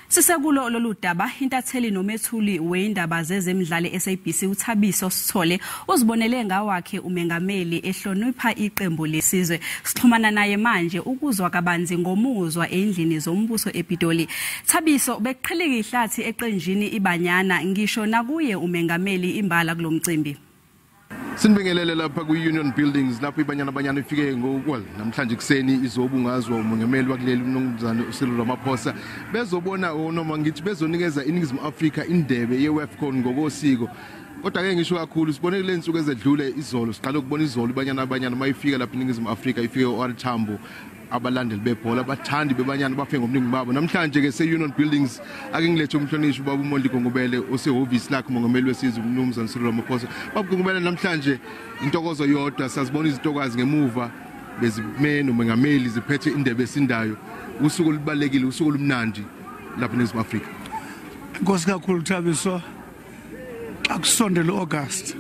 Sisekulo lolu daba, intatheli nomethuli weindaba zezemidlalo SABC uThabiso Sithole uzibonele ngawakhe umengameli ehlonipha iqembu lesizwe. Sixhumana naye manje ukuzwa kabanzi ngomuzwa endlini zombuso ePitoli. Thabiso, beqhelika ihlathi eqenjini iBanyana ngisho nakuye umengameli imbala kulomcimbi. Sinibingelele lapha kwi-Union Buildings lapho iBanyana Banyana ifike well namhlanje kuseni izobungazwa umongameli wakuleli uMnumzane uCyril Ramaphosa, bezobona noma ngithi bezonikeza iNingizimu Afrika indebe ye-WAFCON ngokosiko. Kodwa ke ngisho kakhulu sibone kule nsuku ezedlule izolo, siqale ukubona izolo iBanyana Banyana mayifika lapha eNingizimu Afrika, ifike o-R Tambo, abalandeli bebhola, abathandi beBanyana bafike ngobuningi babo. Namhlanje ke se-Union Buildings ake ngilethe umhlonishwa ubaba uMondli Gungubele osehhovisi lakhe umongameli wesizwe uMnumzane Cyril Ramaphosa. Baba Gungubele, namhlanje intokozo yodwa, sazibona izintokazi ngemuva bezime nomengameli ziphethe indebe esindayo. Usuku olubalekile, usuku olumnandi lapha eNingizimu Afrika. Inkosi kakhulu Thabiso, xa kusondela uAugust,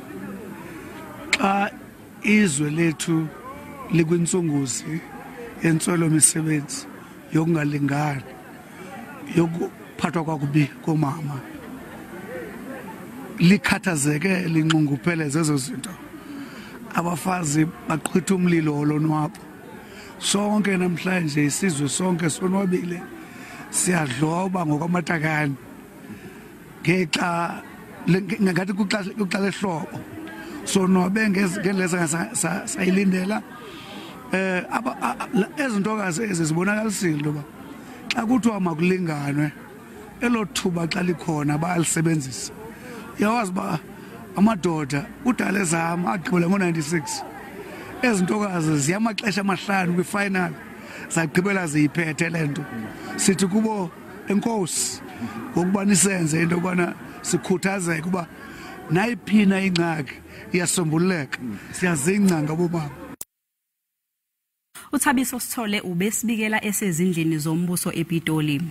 xa izwe lethu likwinsunguzi yentswelo misebenzi, yokungalingani, yokuphathwa kwakubi komama, likhathazeke linxunguphele zezo zinto, abafazi baqhwitha umlilo wolonwabo. Sonke namhlanje isizwe sonke sonwabile, siyadloba ngokwamatakane ngexa ngathi kuxa lehlobo, sonwabe ngendlela sayilindela. Ezintokazi ezi zibonakalisile loba xa kuthiwa makulinganwe, elo thuba xa likhona bayalisebenzisa. Uyawazi uba amadoda kudala ezama agqibela ngo-96, ezintokazi ziyamaxesha amahlanu kwifinal zagqibela ziyiphethe le nto. Sithi kubo enkosi ngokuba nisenze into yokubana sikhuthazeke uba nayiphina ingxaki iyasombululeka. Siyazingca ngabomama. uThabiso Sithole ubesibikela esezindlini zombuso ePitoli.